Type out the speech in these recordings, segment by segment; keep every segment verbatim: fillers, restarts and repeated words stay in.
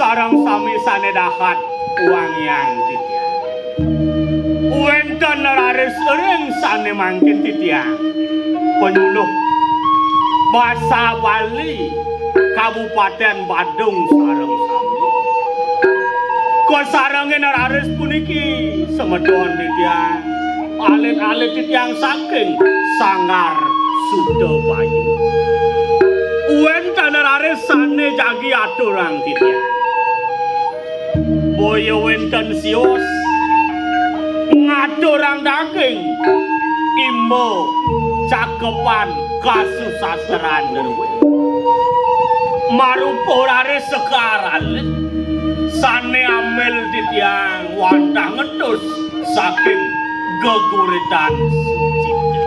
Sareng sami sane dahat wangiang titiang. Wenten raris ring sane mangkin titiang panyuluh basa Bali Kabupaten Badung sareng sami. Kasarengin raris puniki semeton titiang, alit-alit titiang saking Sanggar Suda Bayu. Wenten raris sane jagi aturang titiang. Boya wenten sios ngaturang daging imba cakepan kasusastran druwé. Marupa raris sekar alit sane ambil titiang wantah ngetus saking geguritan sucita.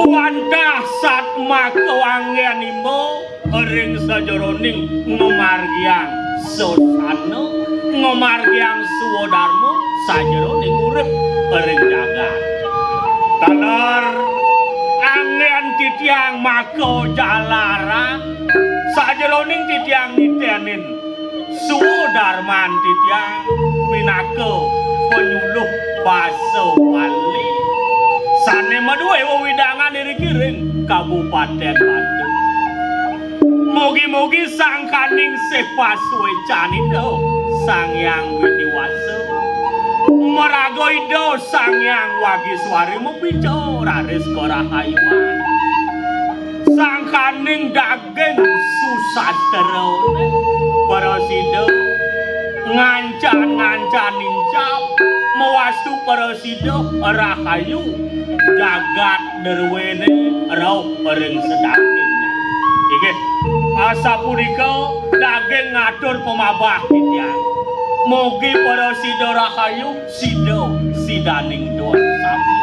Wantah satmaka anggen imba ring sajeroning ngamargiang sasana, ngamargiang swadarma sajeroning urip ring jagat. Taler anggen titiang maka jalaran sajeroning titiang nitenin swadarman titiang pinaka panyuluh basa Bali sane madue wewidangan iriki ring Kabupaten Badung. Mugi-mugi sangkaning sih pasuecan Ida Sang Hyang Widi Wasa, maraga Ida Sang Hyang Wagiswari mapica raris karahayuan. Sangkaning daging susastrane prasida ngancan-ngancan nincap mawastu prasida rahayu jagat druwene rauh ring sedagingnya. Inggih, asapunika daging ngatur pamabah titiang. Mugi prasida rahayu sida sidaning doan sami.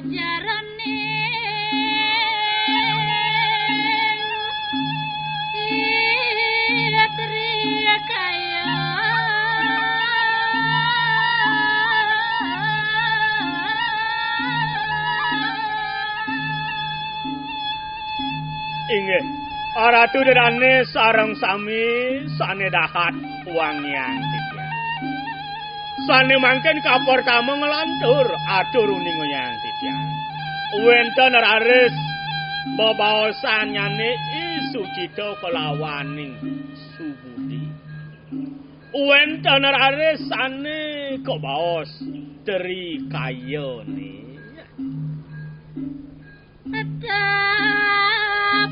Sajeroning ilat rikaya. Inggih, Ratu Ida Dane sareng sami sane dahat wangiang titiang. Sane mangkin kapertama nglantur atur uning wangiang titiang. Wenten raris bebaosannyane I Sucita kalawaning Subudi. Wenten raris sane kabaos Tri Kayane. Ada,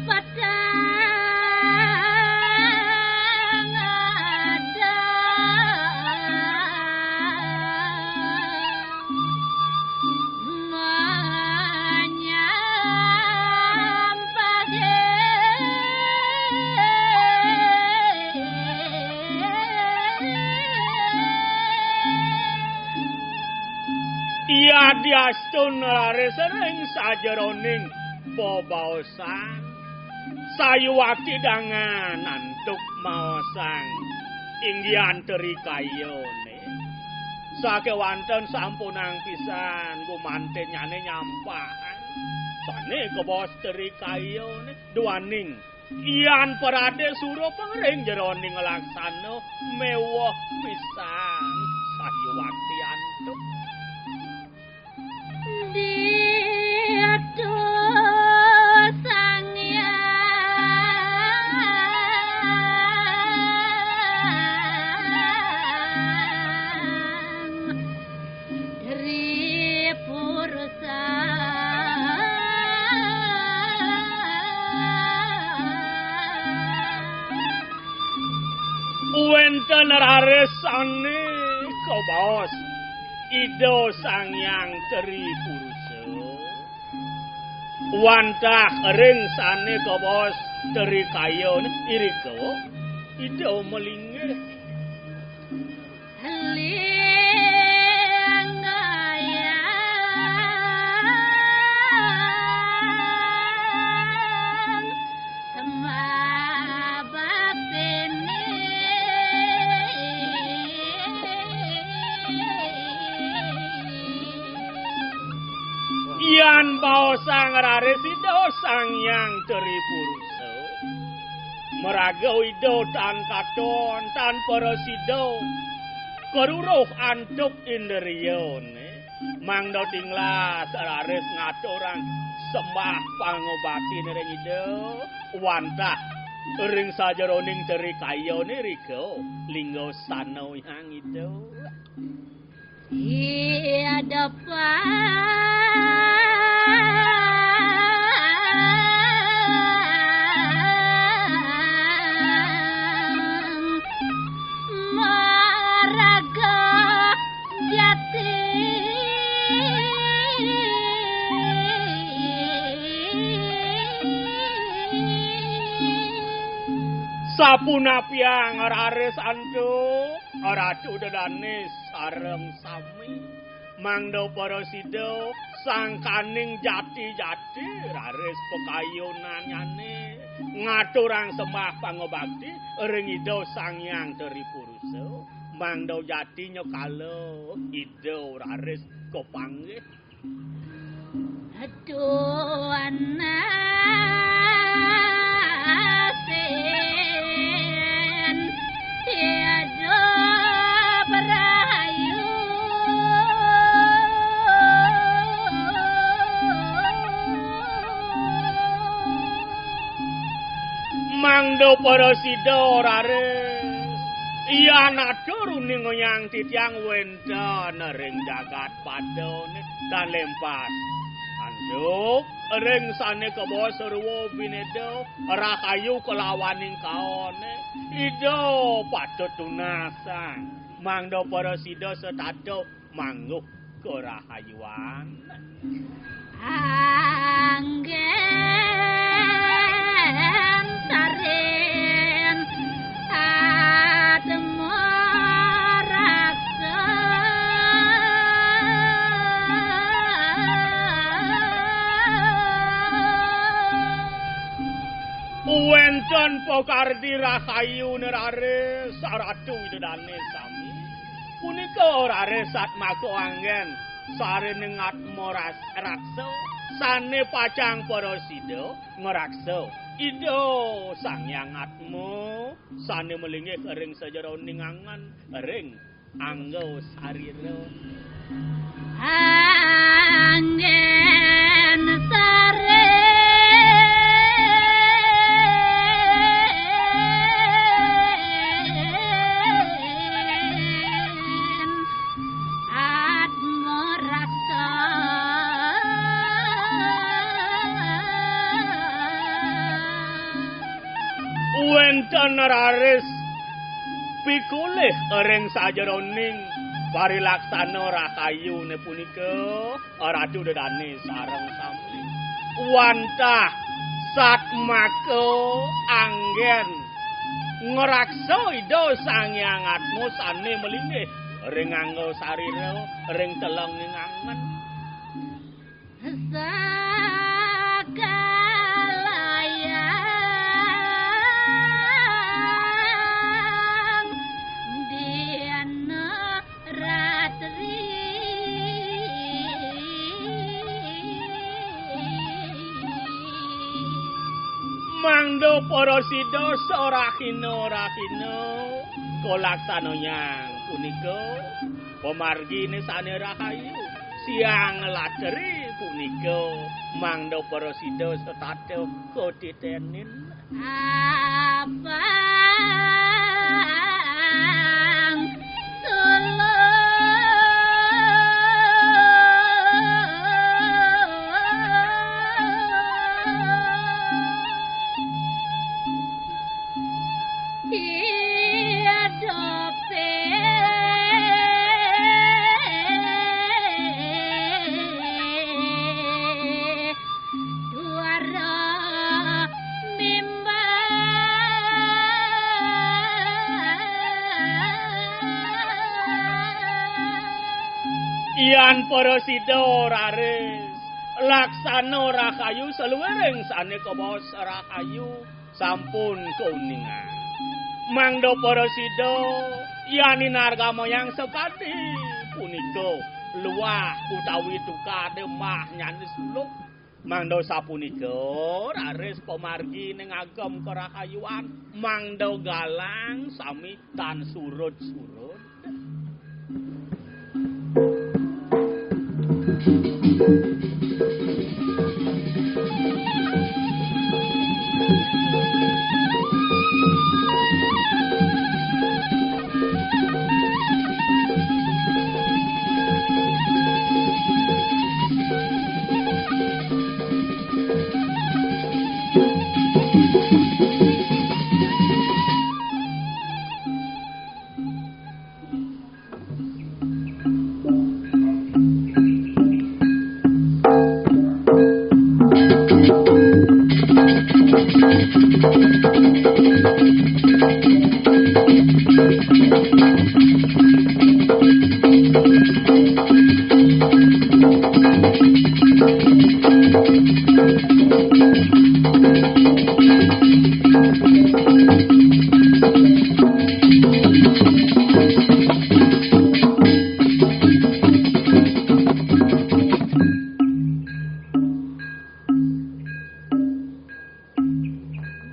padang ada. Diastun raris ring sajeroning bebaosan, sayuwakti dangan antuk maosang inggihan Tri Kayane. Sakewanten sampunang pisan gumantinnyane nyampahang. Sane kabaos Tri Kayane duaning Yan parade surup ring jeroning laksana meweh pisan sayuwakti antuk. Ditu Sang Hyang Tri Purusa. Wenten raris sane kabaos Ida Sang Hyang Tri Purusa. Wantah ring sane kabaos Tri Kayane irika Ida malinggih. Linggayang sembah baktine. Yan baosang raris Ida Sang Hyang Tri Purusa, maraga Ida tan katon, tan prasida, karuruh antuk indriyane, mangda tinglas raris ngaturang sembah pangobati ring Ida, wantah ring sajeroning Tri Kayane irika lingga sana Hyang Ida. Iya depan maraga jati. Sapunapiang raris antuk Ratu Ida Dane sareng sami, mangda prasida sangkaning jati-jati raris pakayunannyane ngaturang sembah pangobakti ring Ida Sang Hyang Tri Purusa, mangda jati nyakala Ida raris kapanggih. Aduh, anak sin, tiada berayu. Mangda prasida raris yan atur uning oyang titiang wenten ring jagat padane tan lempas. Antuk ring sane kabawa sarwa bineda rahayu kalawaning kaone, Ida patut tunasang. Mangda prasida setata mangguh karahayuan. Anggen sarin atma raksa. Wenten pakardi rahayu nerare saratu Ida Dane sami. Punika raris satmaka anggen sarining atma ras-, raksa sane pacang prasida ngraksa Ida Sang Hyang Atma sane malinggih ring sajeroning angen ring angga sarira. Anggen sarin atma raksa. Wenten raris pikolih ring sajeroning parilaksana rahayune punika, Ratu Ida Dane sareng sami. Wantah satmaka anggen ngraksa Ida Sang Hyang Atma sane malinggih ring angga sarira, ring telenging angen. Mangda para sida, sarahina rahina kalaksana yang punika pamargine sane rahayu. Siang latri punika mangda para sida setata katitenin. Abang Solo. Iya dope. Duara mimbang. Yan para sida raris laksana rahayu saluwiring sane kabaos rahayu sampun kauningan. Mangda para sida yan inargamayang sakadi punika luah utawi tukade mahnyane suluk. Mangda sapunika raris pamargi ning agem karahayuan, mangda galang sami tan surut-surut.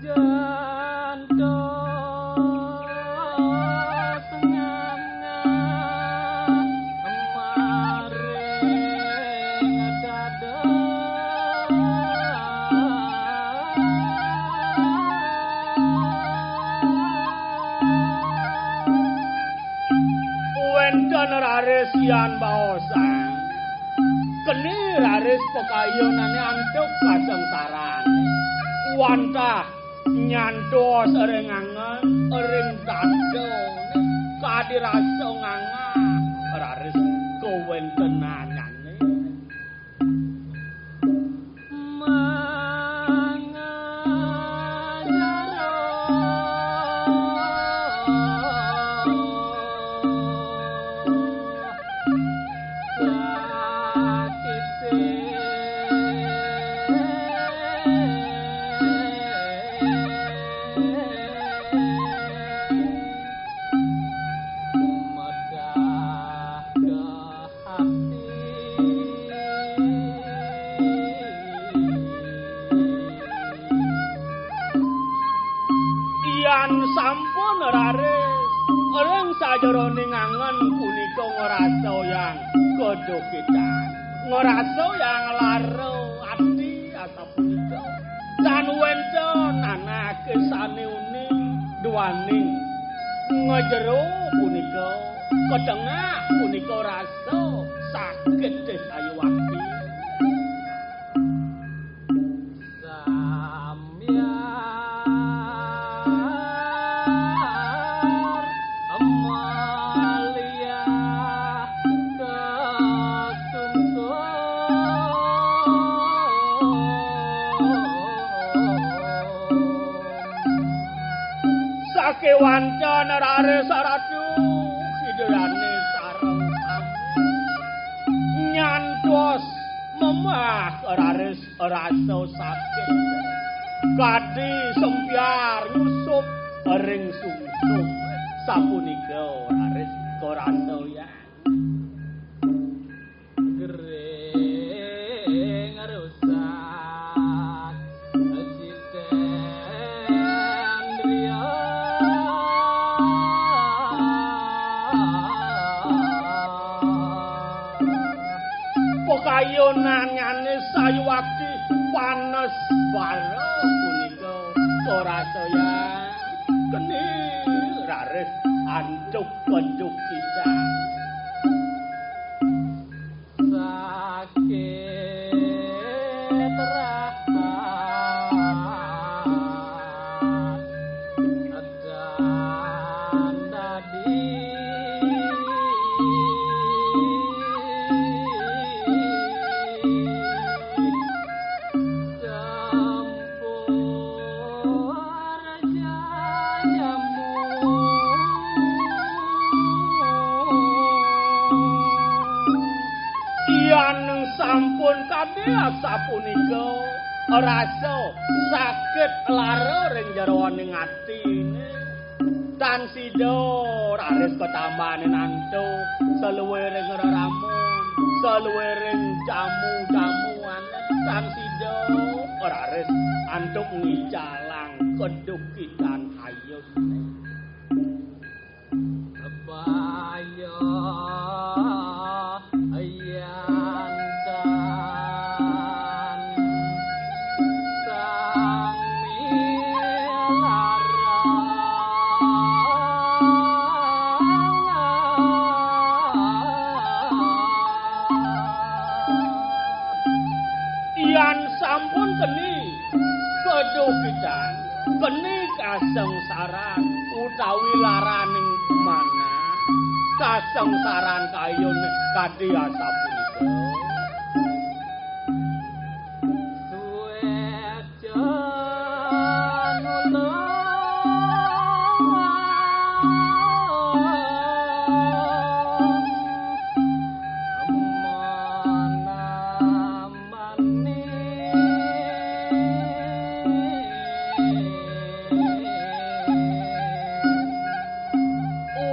Jantos nganga maring dada. Wenten raris yan baosan. Keni raris pakayunane antuk kasangsaran. Wantah nyantos ring angen, ring dada, kadi rasa ngangah, raris kawentenanane. Mangajara sakite. Madah ka ati. Yan sampun raris ring sajeroning angen punika ngrasayang kadukitan, ngrasayang lara ati asapunika. Tan wenten anake sane uning duaning ngajero punika, katengah punika rasa sakit desayuwakti. Samyar Amalia kasungsung. Sakewanten raris Ratu Ida Dane sareng sami nyantos memah raris rasa sakit. Kadi sempiar nyusup ring sungsum. Sapunika raris karasa ya. Gering rusak, cicing Sayuwakti panes bara punika karasa, Yang. Keni raris antuk-antuk pisan. Sakit rahat dan dadi tempur jajamu. Yan sampun kadi asapunika, rasa sakit lara ring jeroning atine. Tan sida raris katambanin antuk saluiring reramun, saluiring jamu-jamuan. Tan sida raris antuk ngicalang kedukitan ayun. Baya yan tan sami lara. Yan sampun keni kadukitan, keni kasengsaran utawi laraning manah, kasengsaran kayun kadi asapunika. Suwé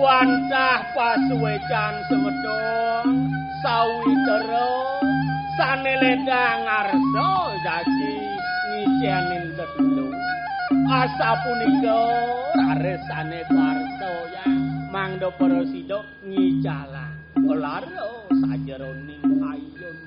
Wantah pasuécan semeton sawitra sané lédang ngarsa jaji ngicénin tetelu. Asapunika raris sané parsaya mangda prasida ngicalang lara sajeroning ayun.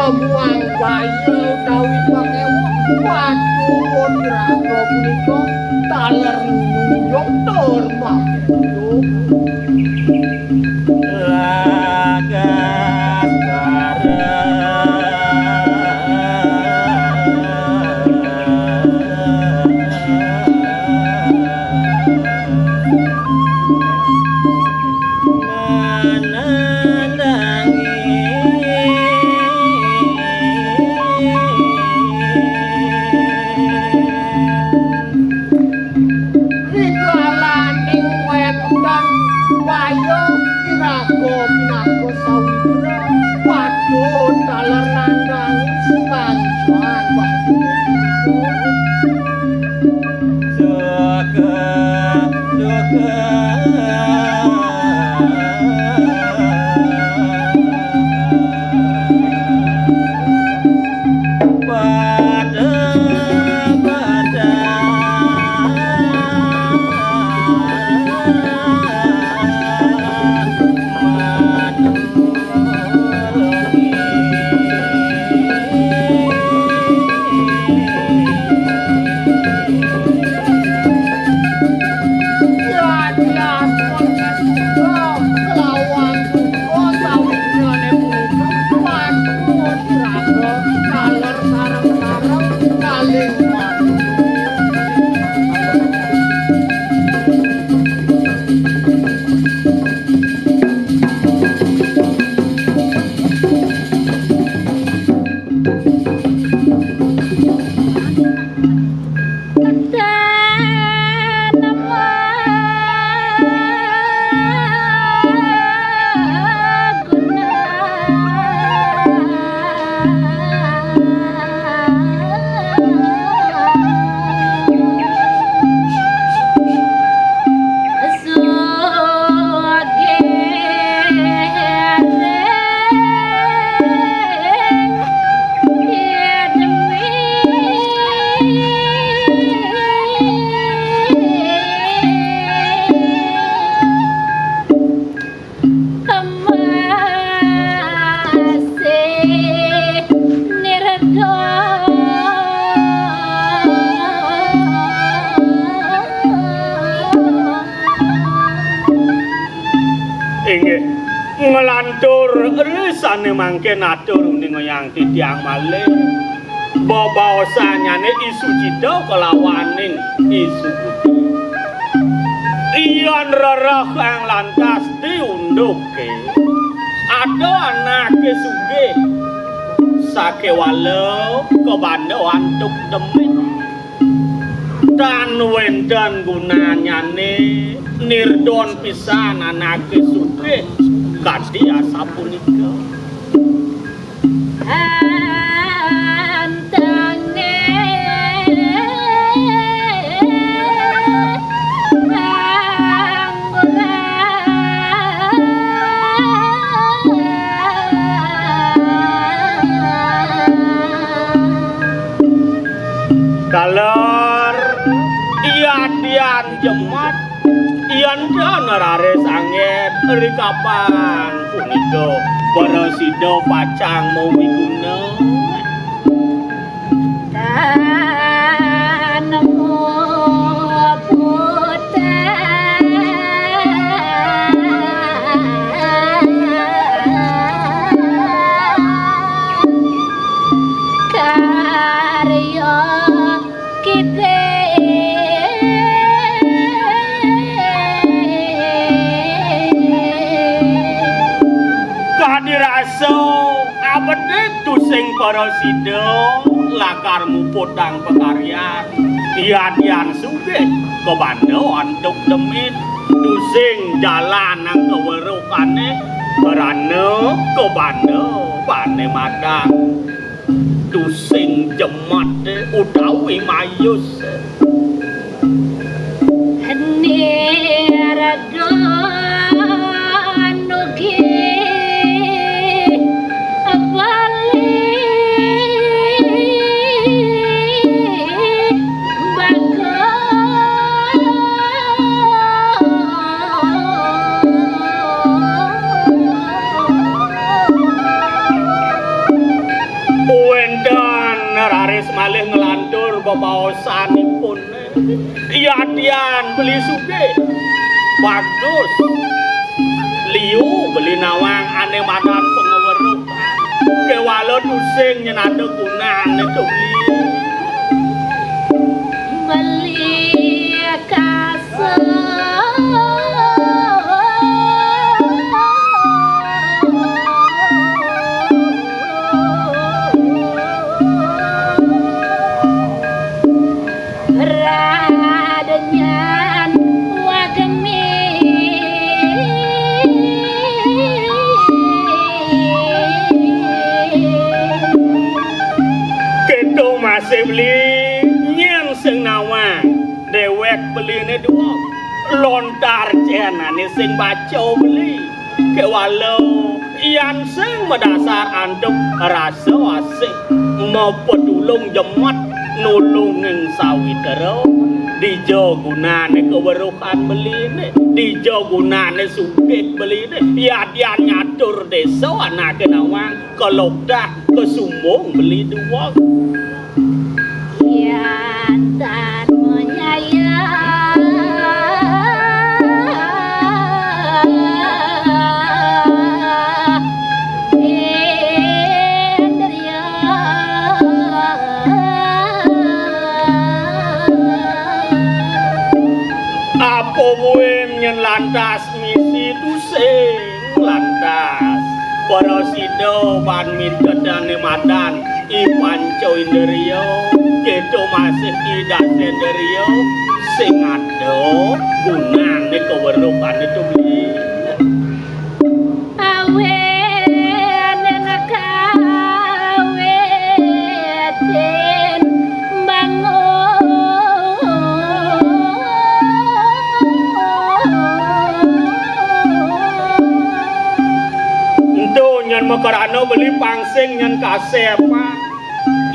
Muang baya utawi pangewok, waduh, raga punika taler nyuyup tur makinjuk. Lagas bareng. Manandangi. Rikalaning wénten wayah iraga pinaka sawitra, patut taler nandangi sakancan wayah. Suka duka. Pada-pada. Inggih, nglantur risane mangke natur uning yang titiang malih. Bebaosanyane I Sucita kelawaning I Sukuti. Yen rereh kang lantas diunduke, ada anake sugih sakewala kebanda antuk demit. Tan wenten gunanyane, nirdon pisan anake sugih kadi asapunika. Antange anggura. Taler, yadian jemat, yanta neraris anggen, rikapan punika prasida pacang mawiguna. Tanemu putra karya. Kadi rasa abedik tusing prasida lakar muputang pakaryan. Yadian sugih kabanda antuk demit, tusing jalan nang kawerukane, merana kabanda bane madang. Tusing jemat utawi mayus. Nirga nugi bali bagus. malih nglantur bebaosanipun. Yadian beli sugih, bagus. Liu beli nawang ané madan pangaweruh. Kéwala tusing nyén ada gunané to beli. Beli kasar. Radenyan wagemi. Kéto masih beli nyén sing nawang déwék beliné duweg. Lontar cénané sing baca beli. Kéwala yan sing madasar antuk rasa asih mapatulung jemet nulungin sawitra. Dija gunané kaweruhan beliné, dija gunané sugih beliné, yadian nyatur désa anaké nawang kalokdah kasumbung beli duweg. Yan tan menyaya. Indria. Apa buin nyén lantas misi tusing lantas. Para sida ban mintedané madan i panca indria, kéto masih i dasa indria, sing ada gunané kaweruhané to beli. Awéné kawitin bangun. Ento nyén makrana beli pangsing nyén kasépan.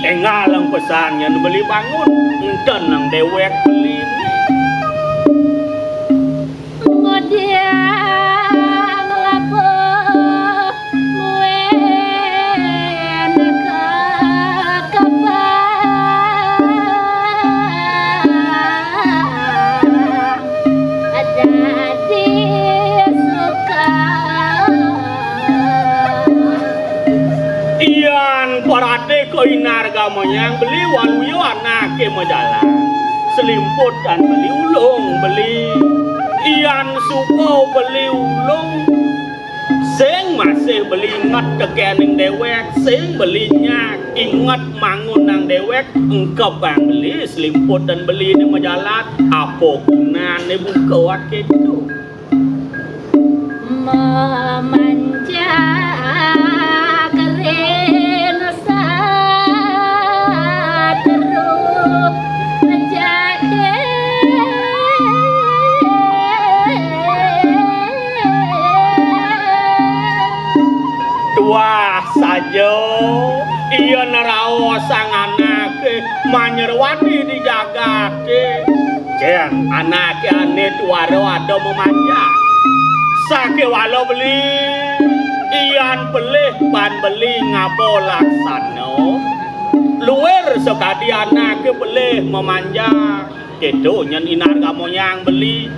Énggal pesan nyén beli bangun. Enten nang déwék beli. Ngudiang labuh muén ka kapal. Dadi suka. Yan parade ka Inargamayang beli waluya anaké majalan. Selimput tan beli ulung beli. Yan suba beli ulung. Sing masih beli inget tekéning déwék, sing beli nyak inget mangun nang déwék, engkep bang beli selimput tan beliné majalan, apa gunané buka waké to? Mamanjak ring sateru jagé. Tuah saja, iya neraosang anaké manyerwati di jagaté. Cén, anaké ané tuara ada mamanjak. Sakéwala beli, yan pelih ban beli ngaba laksana. Luir sakadi anaké pelih mamanjak. Kéto nyén Inargamayang beli.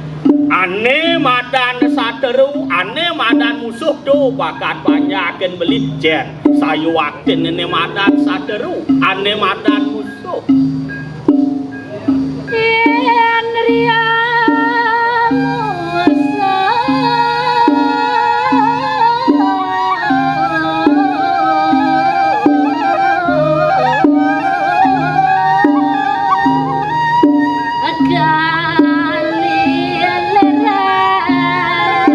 Ané madan sateru, ané madan musuh to bakat panjakin beli. Cén, sayuwaktin ané madan sateru, ané madan musuh. Yén ria musuh. Kali lerang.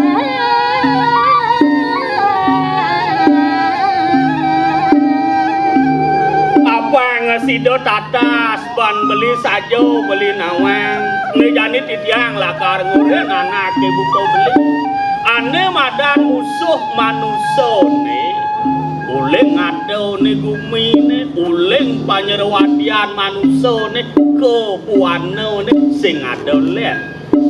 Apang sida tatas ban beli saja beli nawang. Né jani titiang lakar ngurin anaké buka beli. Ané madan musuh manusané, uling adané guminé, uling panyerwadian manusané, kapuanané sing ada lén.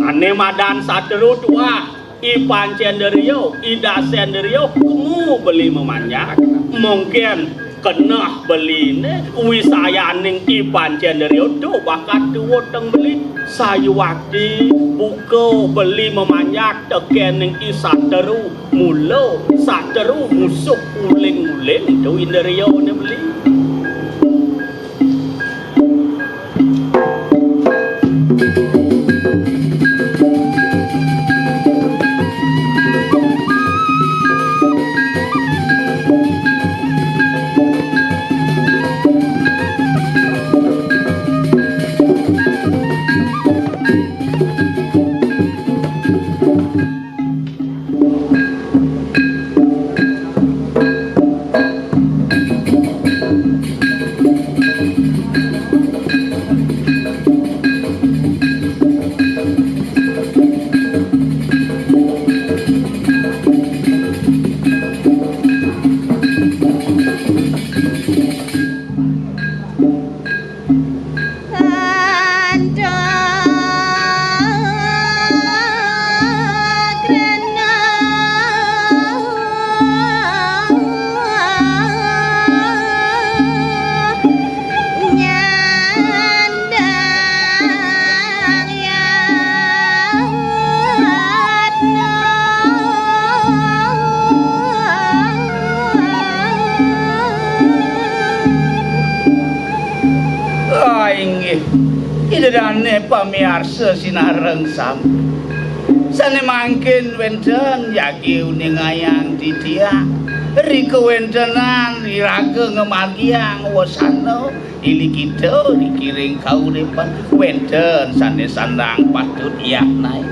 Ané madan sateru tuah, i pancendria, i dasendria, kemu beli mamanjak. Mungkin Keneh beliné wisayaning I Pancendriya, duh bakat tuwuh teng beli. Sayuwakti buka beli mamanjak tekening I Sateru, mula Sateru musuh uling-uling, duh indriyané beli. Ah, inggih. Ida dané pamiarsa sinareng sami. Sané mangkin wénten jagi uningayang titiang. Ri kawéntenan iraga ngamargiang wasana, ilikita ri kiring kauripan, wénten sané sandang patut yatnain.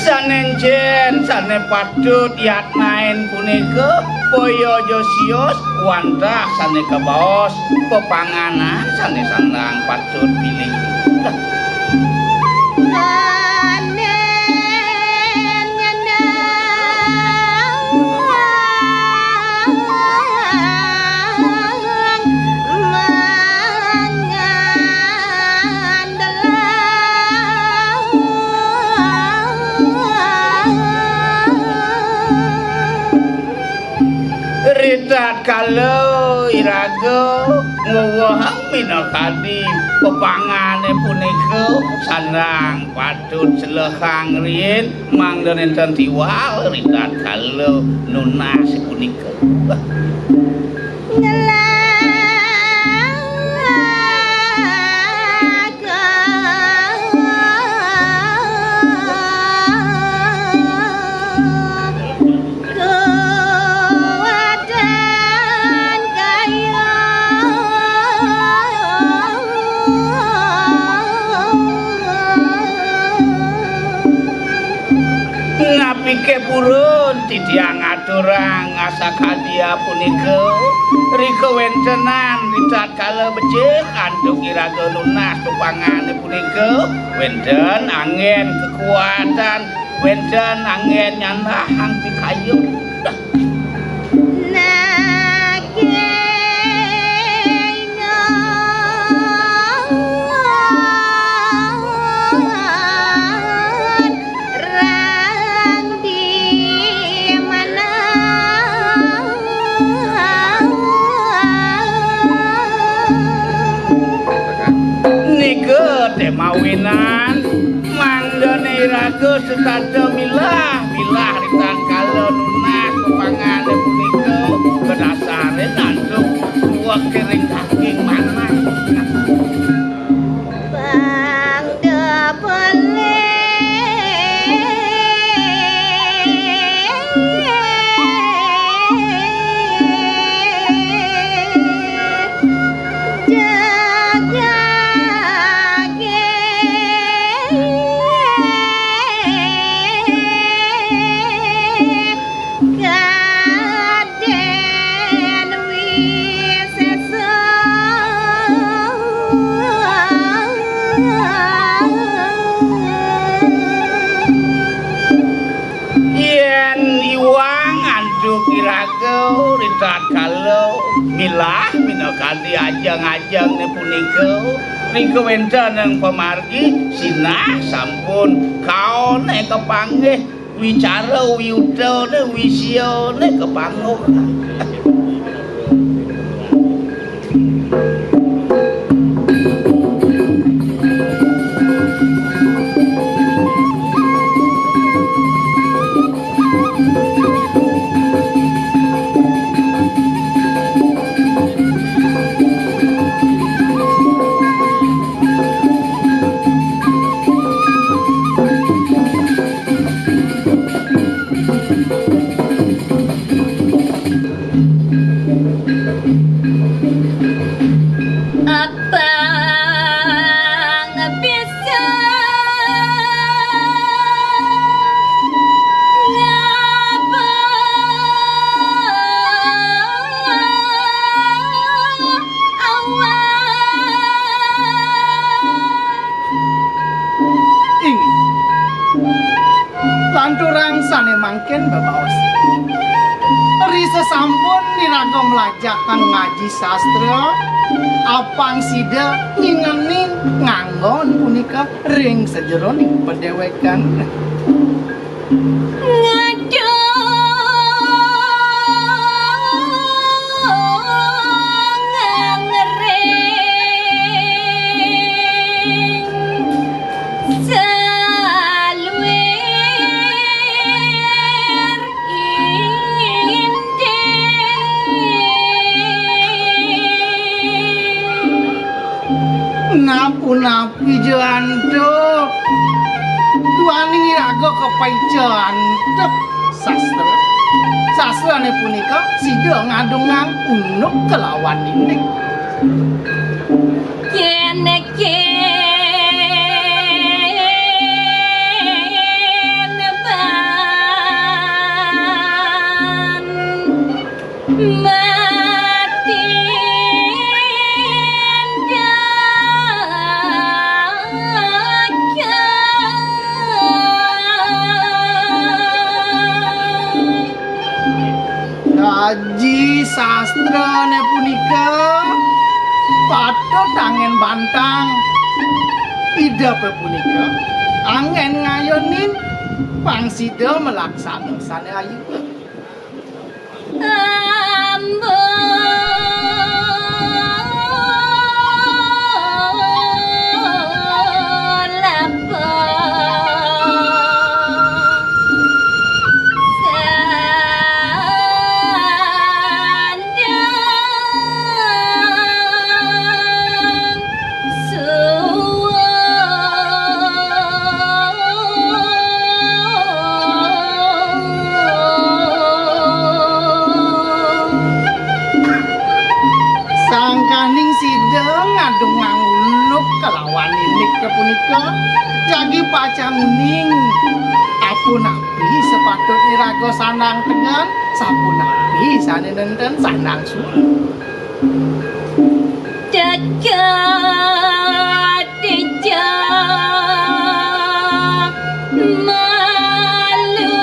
Sané encén, sané patut yatnain punika, boya ja sios wantah sané kabaos pepanganan sané sandang patut pilih. Ritatkala iraga ngwewehang minakadi pepangané punika, sandang patut selehang riin, mangda nénten tiwal ritatkala nunas punika. Napiké purun titiang ngaturang asakadia punika, ri kawéntenan ritatkala becik antuk iraga nunas pepangané punika, wénten anggén kekuatan, wénten anggén nyandahang pikayun. Nika té mawinan mangdané iraga setata milah-milah ritatkala nunas pepangané punika, kadasarin antuk suwek ring daging manah. Kadi ajeng-ajeng ne punika, nika wenten ing pamargi sinah sampun kaone kapanggih, wicara wiutane wisiane kapangguh. Abang bisa ngapa awak. Inggih. Lanturang sane mangkin bebaos. Ri sesampun niraga mlajah ngaji sastra, apang sida ngingening nganggon punika ring sajeroning padewekan. Ngadung ring saluir indik. Napunapi ja antuk? Duaning iraga kapaica antuk sastra. Sastrane punika sida ngadungang unduk kalawan indik. Yen, yen ban mati dagang. Kaji sastrane punika patut anggen bantang. Idepe punika anggen ngayonin, pang sida malaksana sane ayu. Ambo lapa sandang suwung. Sangkaning sida ngadungang unduk kalawan indik punika, jagi pacang uning. Apunapi sapatutne raga sandang tengen, sapunapi sane nenten sandang suwung. Jagat dija malu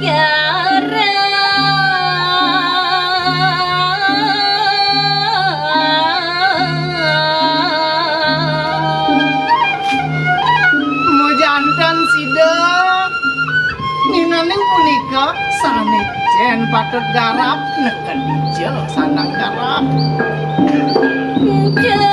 garang. Majanten sida ngingening punika sane jen patut garap, neken dija sandang garap. Dingane.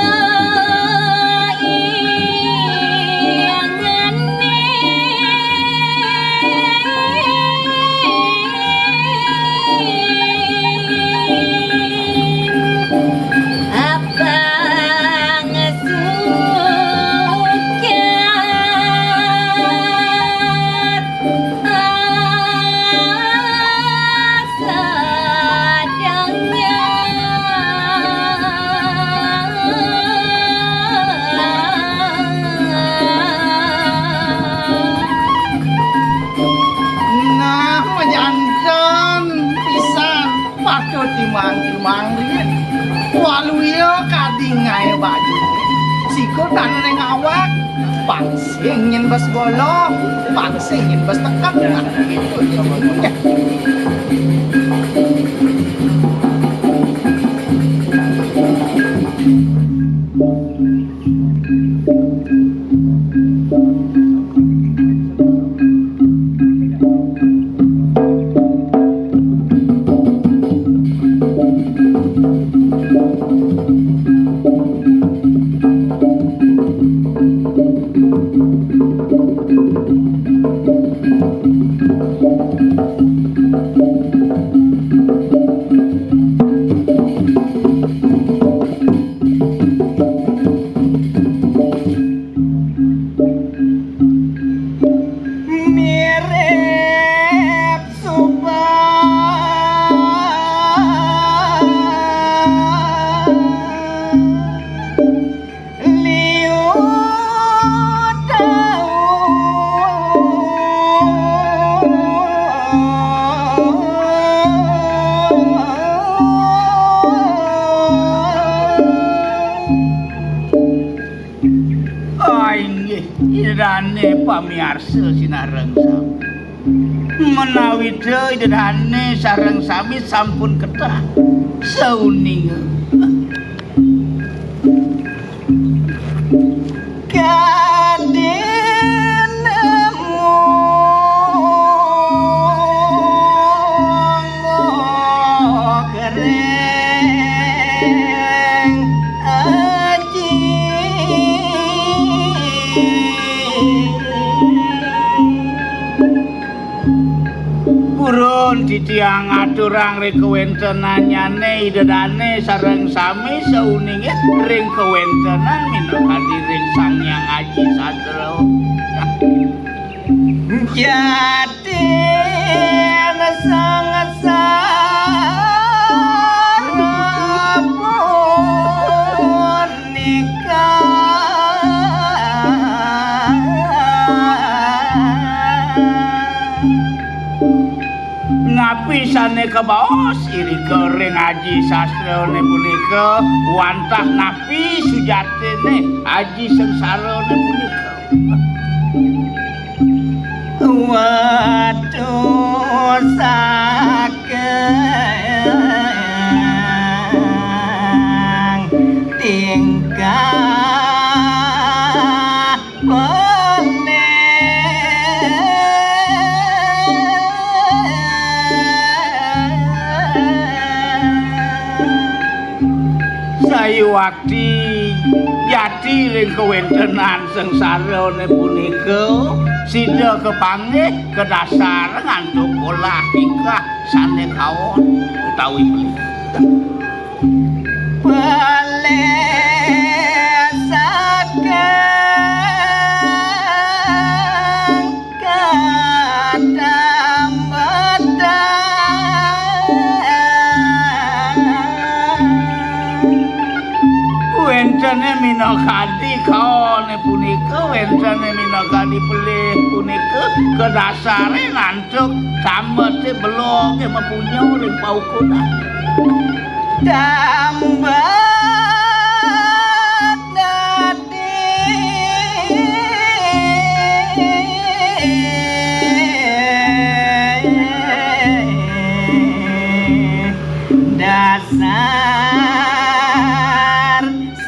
Abang Sukar asadangnya. Nah, majanten pisan. Patut timang-timang, Rit. Waluya kadi ngae baju. Siku tan ring awak. Pangsing nyen bes bolo, pangsing nyen bes tekep. Nah, gitu. Mirip sumpah liu taun. Ah, inggih, Ida Dane pamiarsa sinareng sami. Menawi Ida Dane sareng sami sampun ketah sauninga. Kadi nemu kering aji. Purun titiang aturang ring kawentenannyane Ida Dane sareng sami sauninge ring kawentenan minakadi ring Sang Hyang Aji Satria. Jatin sangsara punika. Napi sane kabaos irika ring Aji Sastrane punika, wantah napi sujatine Aji Sengsarane punika? Watu saking tingkah Sayuwakti jati ring kawentenan sengsarane punika, sida kapanggih kadasar ngantuk olah tingkah sane kaon utawi beli. Pelih saking kadambetan. Wentene minakadi kaone punika, wentene minakadi pelih punika, kadasare ngantuk tambete beloge mapunya ring paukudan. Tambet dadi dasar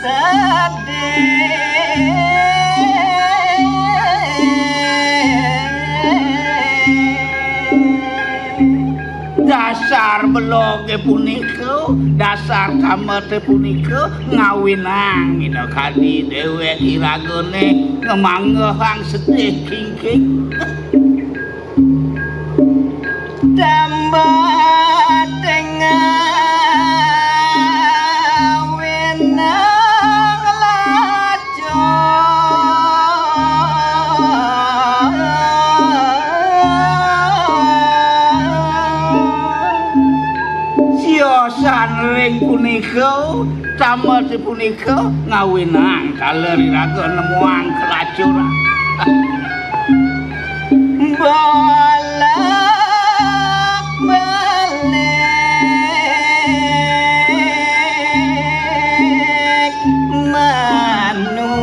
sedih. Dasar beloge punika, dasar tambete punika ngawinang minakadi dewek iragane ngamanggehang sedih kingking. Tambete ngawinang laju. Siosan ring punika, tambete punika ngawinang taler iraga nemuang kelacuran. Bolak balik manumadi.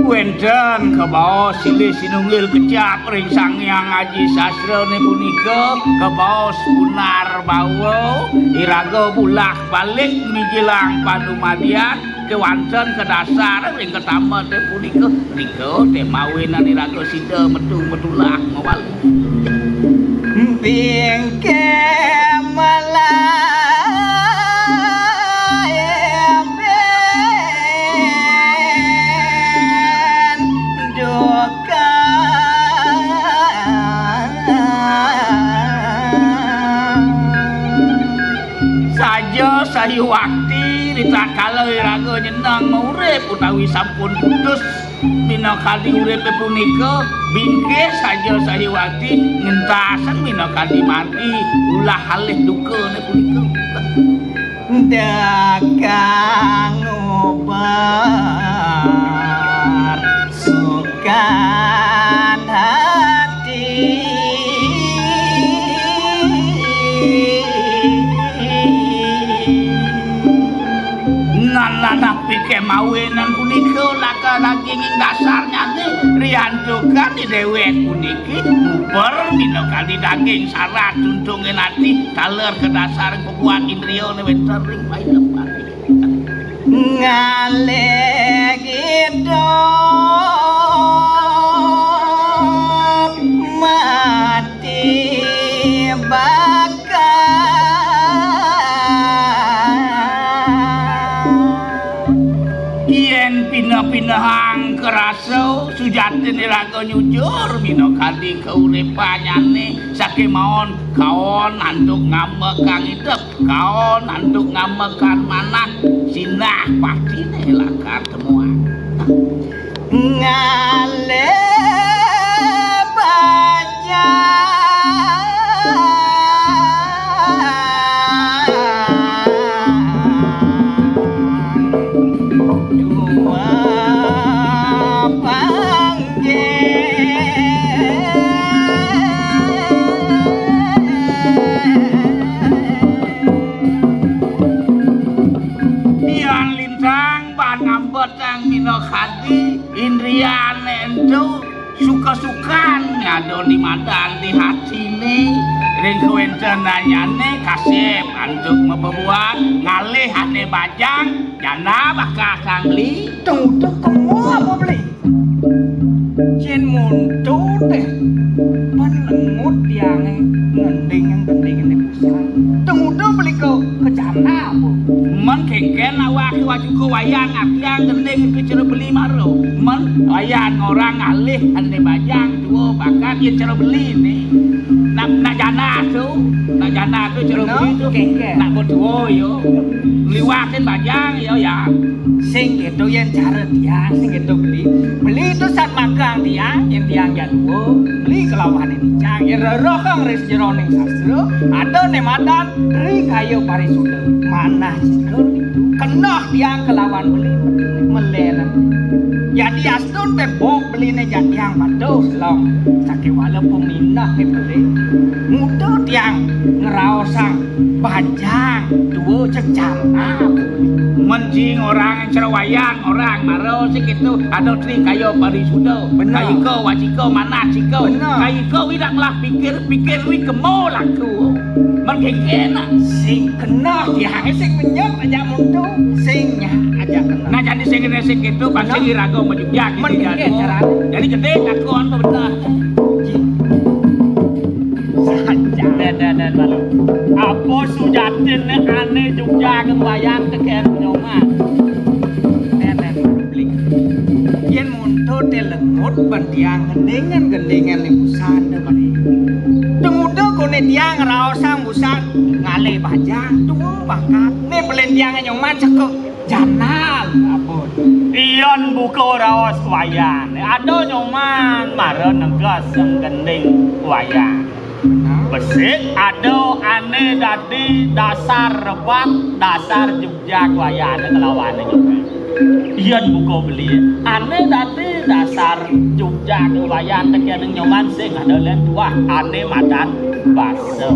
Wenten Baos silih sinunggil kecap ring Sang Hyang Aji Sastrané punika, kabaos punar bawa iraga bulak balik mijilang panumadian, kéwanten kadasar ring katameté punika. Nika té mawinan iraga sida metu-metulah mawali. Bingkih melah duka. Saja sahiwakti ritatkala iraga nyeneng maurip utawi sampun putus minakadi uripé punika, bingkih saja sahiwakti ngentasang minakadi margi ulah alih dukané punika. Dagang ubar sukan hati. Nalanapi kemawinan punika lakar daginging dasarnyané riantukan di déwék puniki uber minakadi daging sarat tuntungin ati taler kadasar bebuat indriyané wénten ring paindikan. Ngalih idup mati bakal. Yén pineh-pinehang karasa, sujatiné raga nyujur minakadi kauripannyané, sakémaon kaon antuk ngambekang idep, kaon antuk ngambekang manah, sinah patiné lakar temuan. Ngalih bajang dua panggih. Yan lintang ban ngambetang minakadi indriyané ento suka-sukan ngadon di madan di hatiné ring kawéntenannyané kasép antuk mapabuat ngalih ané bajang janda bakal sang beli. Tunggu kemu apa beli? Cén muntuté, pan lengut tiangé ngending-ngending né pusang. Tunggu beli ka kejana apa? Men kéngkén awak wajuka wayan ngatiang gending ké cara beli mara. Men wayan ngorang ngalih ané bajang tua bakal yén cara beli né. Nak, nak jana tu, nak jana tu cara beli tu. Kéngkén. Nak betua yo. Liwatin bajang yo ya. Sing kéto yén cara tiang, sing kéto beli. Beli tu sat magang tiang, yén tiang jadua. Beli kalawané nicang, yén rerohang ring sajeroning sastra, ada né madan Tri Kaya Parisuda. Manah jika kenoh tiang kalawan beli, melénan. Jadi astun té bok beliné jatiang maduh selong. Sakéwala peminah ké beli. Muda tiang ngraosang bajang tua cecana. Men sing orang cara wayan orang mara sing kéto ada Tri Kaya Parisuda. Bener. Kaika wacika manah cika. Bener. Kaika widak ngelah pikir, pikir wi kemo laku. Men kéngkén nak. Sing kena tiang sing menyok aja muntu. Sing nya aja kena. Nah, jadi sing kena sing kéto pasti iraga majujak. Men kéngkén carane. Jadi gedé takon apa bener. Saja. Dén, dén, dén, malu. Apa sujatiné ané jujak wayan tekén nyoman. Dén, dén, beli. Yén muntuté lengut ban tiang gendingan-gendingan ning busan dé bani. Tumuda koné tiang raosang busan ngalih bajang tua bakat. Né belen tiang nyoman cekek janal abot. Iyan buka raos wayan. Ada nyoman mara negas gending wayan. Besik ada ané dadi dasar rebat, dasar jujak wayan kelawan nyoman. Yén buka beli, ané dadi dasar jujag Wayan tekéning Nyoman sing ada lén tuah ané madan basa.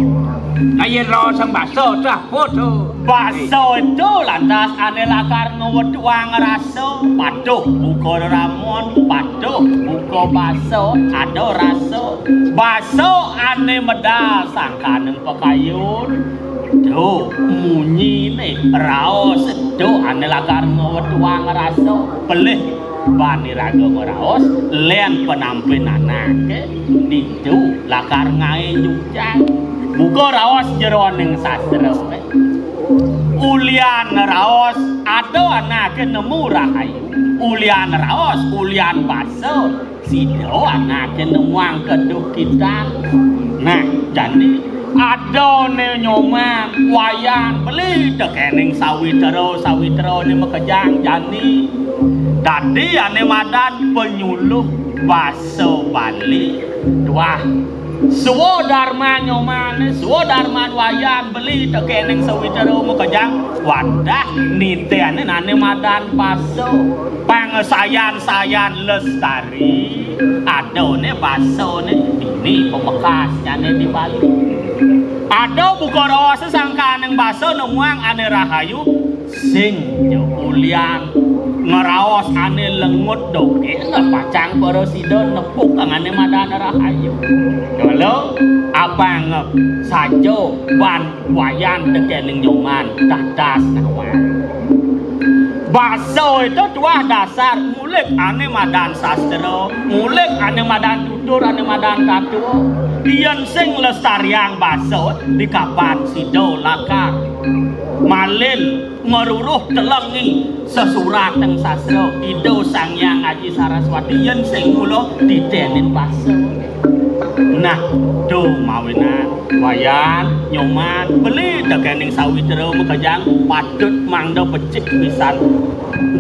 Nah, yén raosang basa, dah podo. Basa itu lantas ané lakar ngwetuang rasa, patuh buka reramon, patuh buka basa, ada rasa. Basa ané medal sangkaning pakayun, to munyiné raos to ané lakar ngwetuang rasa. Pelih ban iraga ngraos, lén panampin anaké ditu lakar ngaé jujag. Buka raos jeroning sastra. Ulian raos ada anaké nemu rahayu. Ulian raos, ulian basa, sida anaké nemuang kadukitan. Nah, jani adané Nyoman, Wayan, beli tekéning sawitra, sawitrané makejang jani. Dadi ané madan penyuluh basa Bali. Tuah, swadarman Nyoman, swadarman Wayan, beli tekéning sawitra makejang, wadah niténin ané madan basa. Pangsayan-sayan lestari, adané basané dini pamekasnyané di Bali. Ada buka raos sangkaning basa nemuang ané rahayu, sing ja ulian ngraos ané lengut dogén pacang prasida nepuk kang ané madan rahayu. Kala apang saja ban Wayan tekéning Nyoman dadas nawang. Basa itu tuah dasar ngulik ané madan sastra, ngulik ané madan tutur, ané madan tatwa. Yén sing lestariang basa, di kapan sida lakar malin, ngruruh, telengi sesuratang sastra Ida Sang Hyang Aji Saraswati, yén sing mula diténin basa. Nah, to mawinan Wayan, Nyoman, beli tekéning sawitra makejang, patut mangda becik pisan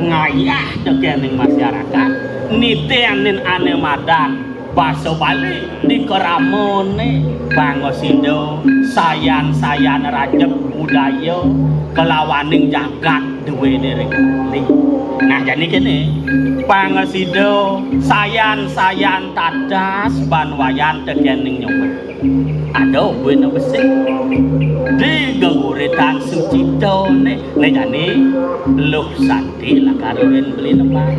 ngayah tekéning masyarakat, niténin ané madan basa Bali, di kramané pangosida sayan-sayan rajeg budaya kalawaning jagat duéné ring Bali. Nah, jani kéné, pangosida sayan-sayan tatas ban Wayan tekéning Nyoman. Ada buin besik di geguritan sucitané. Né jani luh santi lakar ulin beli nembang.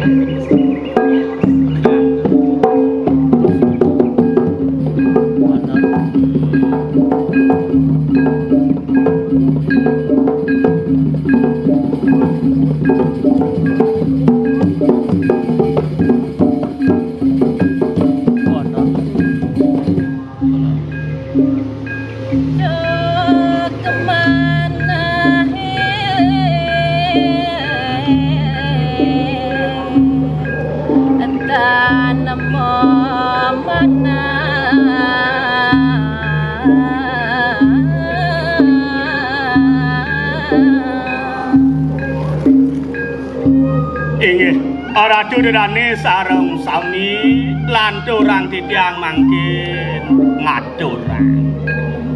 Inggih, Ratu Ida Dané sareng sami, lanturang titiang mangkin ngaturang.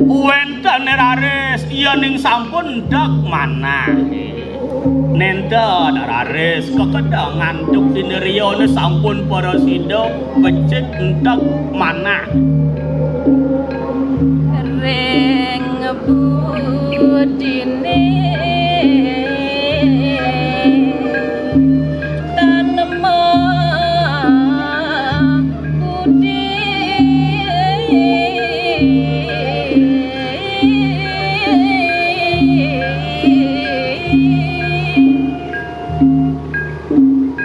Wénten raris yéning sampun deg manah. Nénten raris kakedeng antuk indriyané sampun prasida becik entek manah. Ring budiné tanema budi.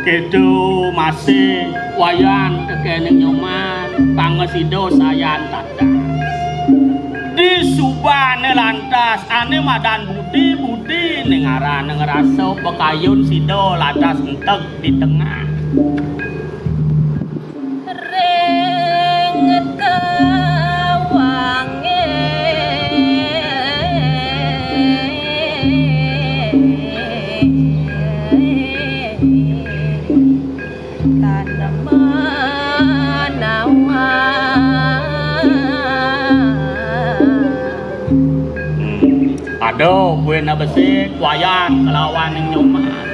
Kéto masih Wayan tekéning Nyoman, pangosida sayan tatas. Disubané lantas ané madan budi-budi ning arané ngrasa pakayun sida lantas enteg di tengah. Ring tawangé. Taneman awak. Hmm. Aduh, buin besik, Wayan kelawan Nyoman.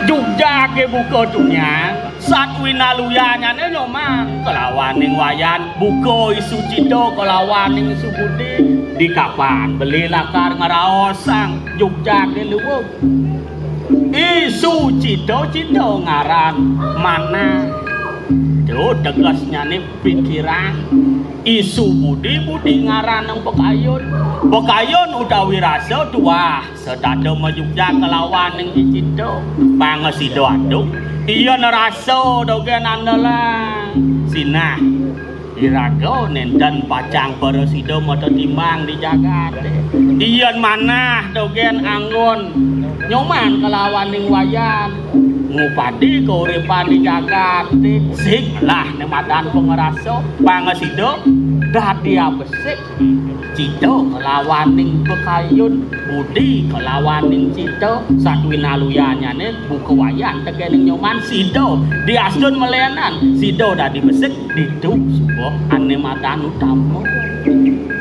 Jugjagé buka tunian, satwinaluyanyane Nyoman kelawaning Wayan, buka Isu Cita kelawaning Isu Budi. Dikapan beli lakar ngraosang jugjagé luung. Isu Cita, Cita ngaran manah. Tuh tegesnyane pikiran. Isu Budi, Budi ngaran nang pakayun. Pakayun utawi rasa tuah. Setata majugjag kelawaning Cita, pangasida aduh. Iya nerasa dogen andalan. Sinah iraga nenten pacang prasida matetimbang di jagate. Iya manah dogen anggon Nyoman kelawaning Wayan. Ngupadi kauripan di jagate. Sing lah ne madan pangrasa, pangasida dadi abesik. Cita kelawaning pakayun, Budi kelawaning Cita, satwinaluyanyane buka Wayan tekening Nyoman, sida diastun melenan, sida dadi besik, ditu suba ane madan utama. Ditu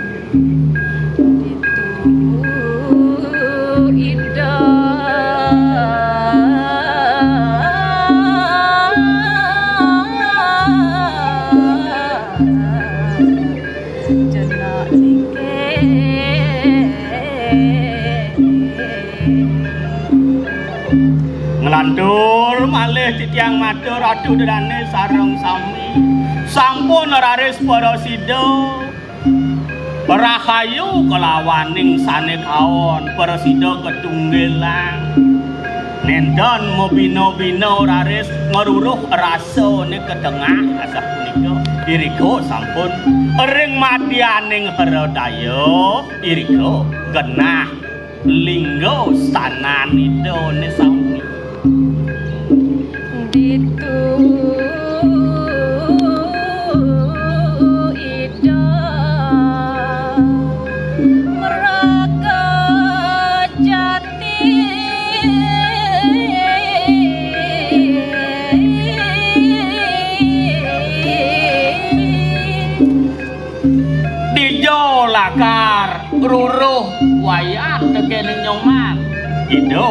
Ida jenak ningkih. Nglantur malih titiang matur, Ratu Ida Dane sareng sami. Sampun raris prasida rahayu kelawaning sane kaon, prasida katunggilan. Nenten mabina-bina raris ngruruh rasane ka tengah, asapunika. Irika sampun ring madyaning hredaya, irika genah lingga stananidane sami. Ditu Ida mraga jati. Dija lakar ruruh Wayan tekening Nyoman. Ida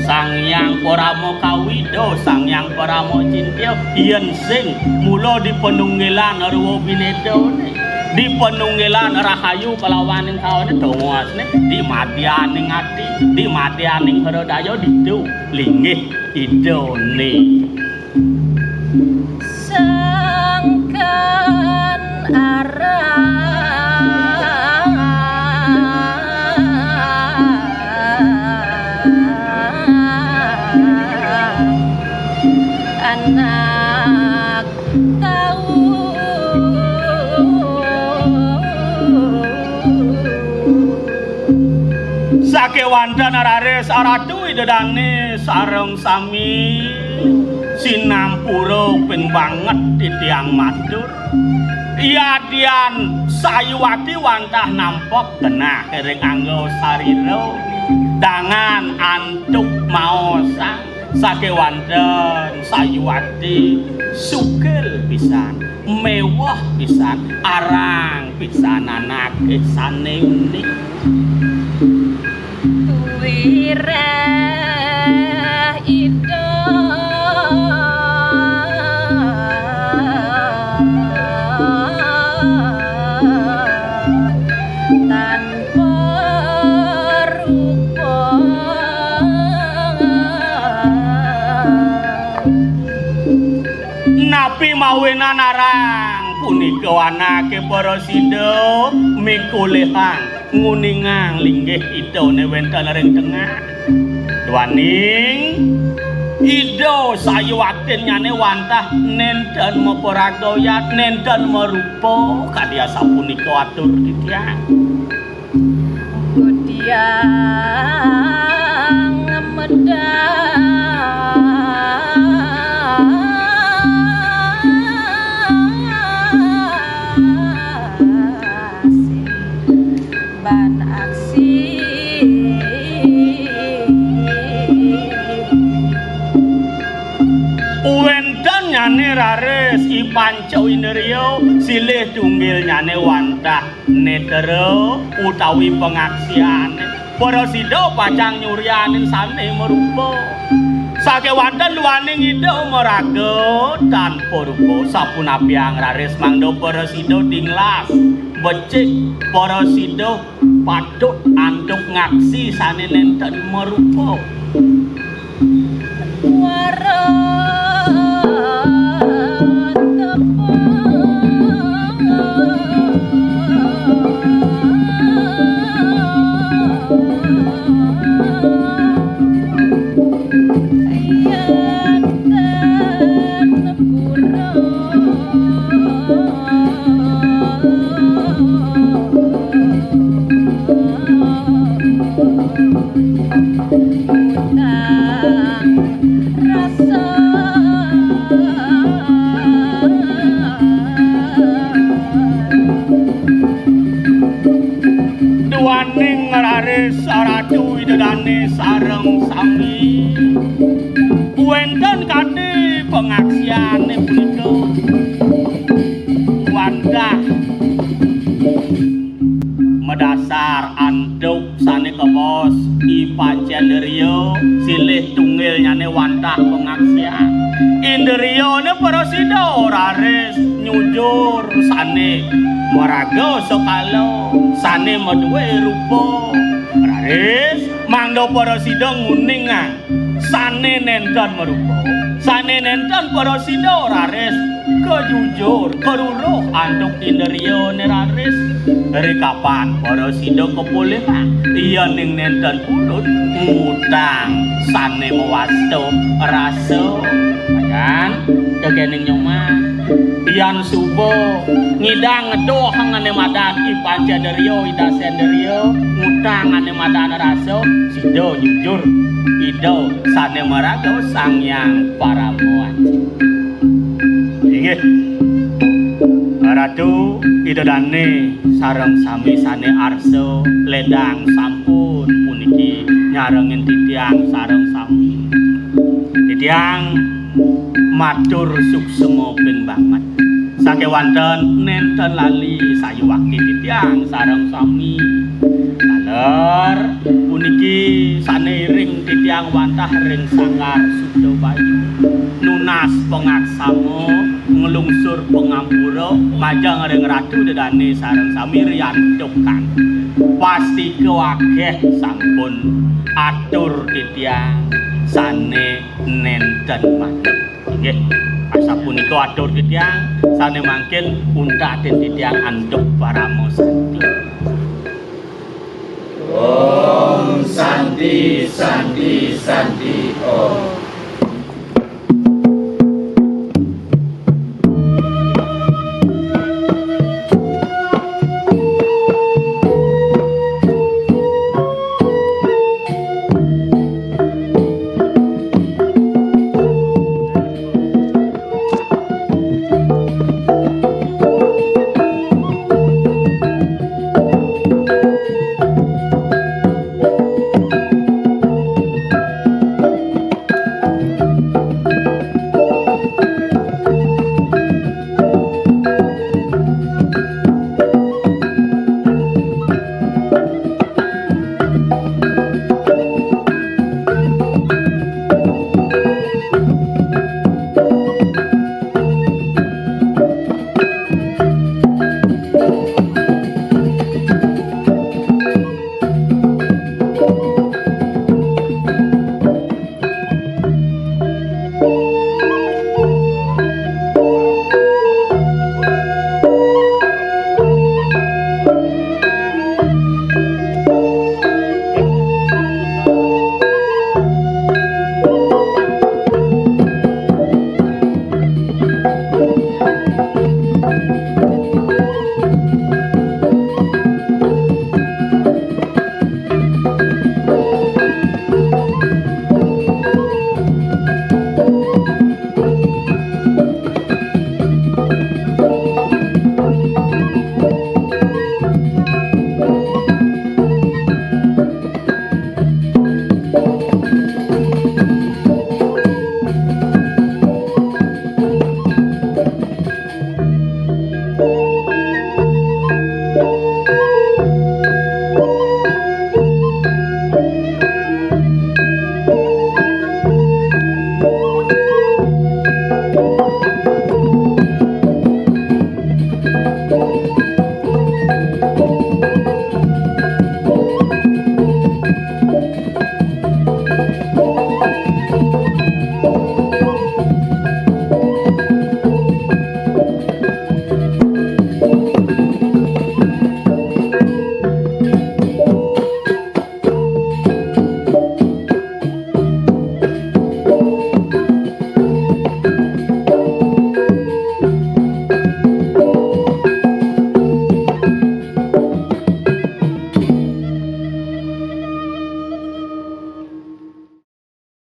Sang Hyang Parama Kawi, Ida Sang Hyang Parama Cintya, yen sing mula dipanunggilan rwa binedane, dipanunggilan rahayu kalawaning kaone, tongosne di madyaning ati, di madyaning hredaya, ditu linggih Idane. Sangkan arang anak tau. Sakewanten raris Ratu Ida Dane sareng sami sinampura ping banget titiang matur. Yadian Sayuwati wantah nampek genah ring angga sarira, dangan antuk maosang, sakewanten Sayuwati sugih pisan, mewah pisan, arang pisan anake sane unik. Tuwireh Ida tanpa rupa. Napi mawinan arang punika anake prasida mikulihang nguningang linggih Idane wenten ring tengah. Duaning Ida Sayuwatinyane wantah nenten maparagayan, nenten marupa kadi asapunika atur titiang. Kudiang medal ban aksi. Uwentennyane raris i panca indriya, silih tunggilnyane wantah netra utawi pangaksiane. Prasida pacang nyuryanin sane marupa. Sakéwanten duaning Ida maraga tanpa rupa, sapunapiang raris mangda para sida dinglas, becik, para sida patut antuk ngaksi sané nénten marupa. Duaning raris Ratu Ida Dané sareng sami wénten kanthi pangaksiané punika wantah madasar antuk sané kabaos I Pancendria, silih tunggilnyané wantah pangaksian. Indriyané para sida raris nyujur sané maraga sekala, sané madué rupa. Raris mangda para sida nguningang sané nénten marupa, sané nénten para sida raris kajujur, karuruh antuk indriyané raris. Rikapan para sida kapolihang, yéning nénten pundut ngutang sané mawasta rasa. Kan, kékéning Nyoman, yan suba ngidang ngeduh ané madan I Pancendria, I Dasendria, ngutang ané madan rasa, sida jujur, Ida sané maraga Sang Hyang Parama. Inggih. Ratu Ida Dané sareng sami sané arsa ledang sampun puniki nyarengin titiang sareng sami. Titiang matur suksma ping banget. Sakéwanten nénten lali sayuwakti titiang sareng sami. Taler puniki sané iring titiang wantah ring Sanggar Suda Bayu. Nunas pangaksama, nglungsur pangampura, majeng ring Ratu Ida Dané sareng sami riantukan. Pastika akéh sampun atur titiang sané nénten manut. Inggih, asapunika atur titiang sané mangkin untatin titiang antuk parama santi. Om Santi, Santi, Santi, Om.